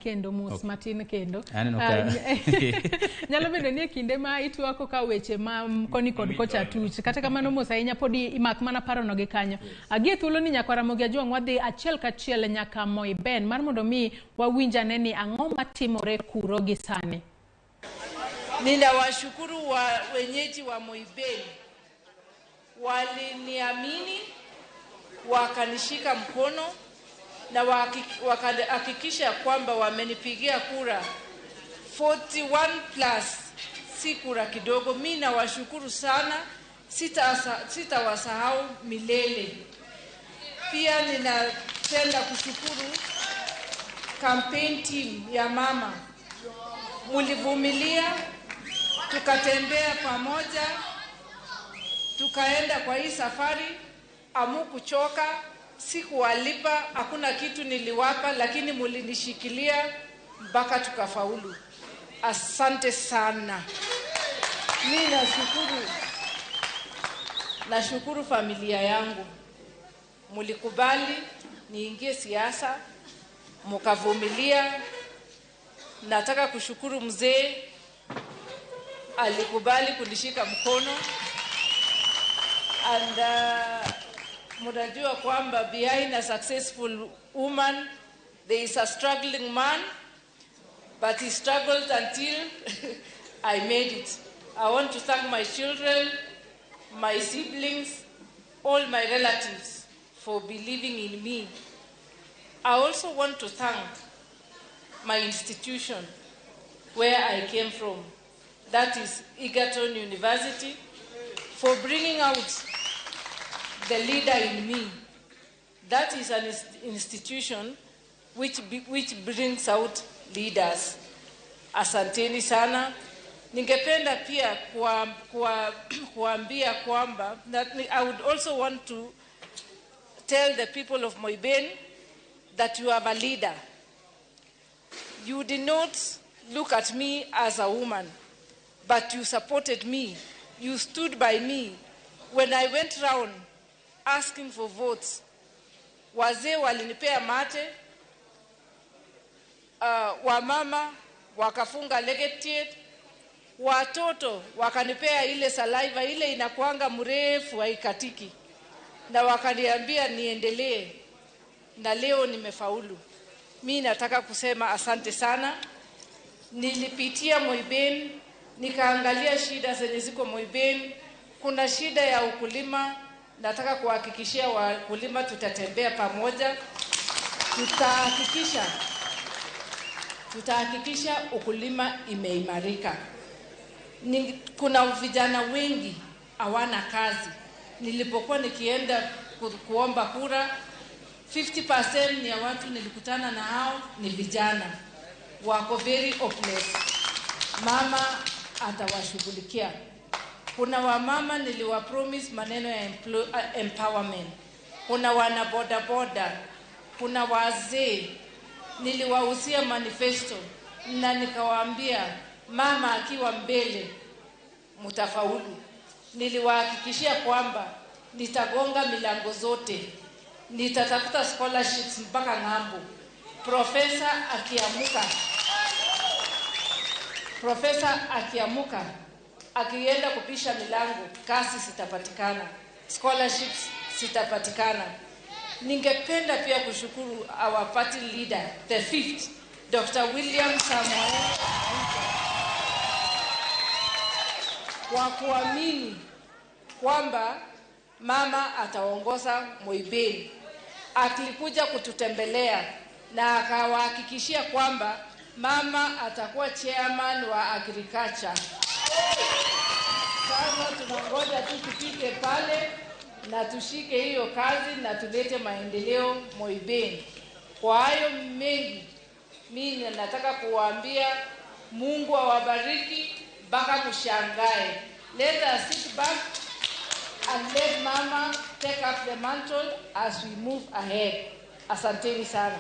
Kendo mos Okay. matin kendo. Aneno ka Nyalo bedo ni e kinde ma itwako ka weche ma koni kod kocha tuch. Kata kamano mos ahinya podi imak mana parono gi kanyo. Agie thuolo ni nyakwa Ramogi Ajwang' wadhi achiel kachiel nyaka Moi Ben mar mondo mi wawinj ane ni ang'o matimore kuro gi sani. Ninawashukuru wa wenyeji wa Moiben, waliniamini, wakanishika mkono na wakahakikisha kwamba wamenipigia kura 41 plus, si kura kidogo. Mi nawashukuru sana, sitawasahau milele. Pia ninapenda kushukuru campaign team ya mama, mulivumilia, tukatembea pamoja, tukaenda kwa hii safari, amukuchoka, sikuwalipa, hakuna kitu niliwapa, lakini mulinishikilia mpaka tukafaulu. Asante sana. Mi nashukuru familia yangu, mulikubali niingie siasa, mukavumilia. Nataka kushukuru mzee, alikubali kunishika mkono. And mnajua kwamba behind a successful woman there is a struggling man, but he struggled until I made it. I want to thank my children, my siblings, all my relatives for believing in me. I also want to thank my institution where I came from, that is Egerton University, for bringing out the leader in me. That is an institution which brings out leaders. Asanteni sana. Ningependa pia kuambia kwamba that I would also want to tell the people of Moiben that you have a leader. You did not look at me as a woman, but you supported me. You stood by me when I went round asking for votes. Wazee walinipea mate, wamama wakafunga legetiet, watoto wakanipea ile saliva ile inakuanga mrefu haikatiki, na wakaniambia niendelee, na leo nimefaulu. Mi nataka kusema asante sana. Nilipitia Moiben, nikaangalia shida zenye ziko Moiben. Kuna shida ya ukulima. Nataka kuhakikishia wakulima tutatembea pamoja, tutahakikisha ukulima imeimarika. Kuna vijana wengi hawana kazi. Nilipokuwa nikienda kuomba kura, 50% ya watu nilikutana na hao ni vijana, wako very hopeless. Mama atawashughulikia. Kuna wamama niliwapromise maneno ya empowerment. Kuna wana boda boda, kuna wazee niliwahusia manifesto na nikawaambia mama akiwa mbele mtafaulu. Niliwahakikishia kwamba nitagonga milango zote, nitatafuta scholarships mpaka ng'ambo. Profesa akiamuka akienda kupisha milango, kazi zitapatikana, scholarships zitapatikana. Ningependa pia kushukuru our party leader, the fifth, Dr. William Samoei Ruto, kwa kuamini kwamba mama ataongoza Moiben. Alikuja kututembelea na akawahakikishia kwamba mama atakuwa chairman wa agriculture. Sasa tunangoja tu tupite pale na tushike hiyo kazi na tulete maendeleo Moiben. Kwa hayo mengi, mimi nataka kuwaambia Mungu awabariki mpaka mshangae. Let us sit back and let mama take up the mantle as we move ahead. Asanteni sana.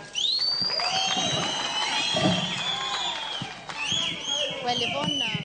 Well, Yvonne,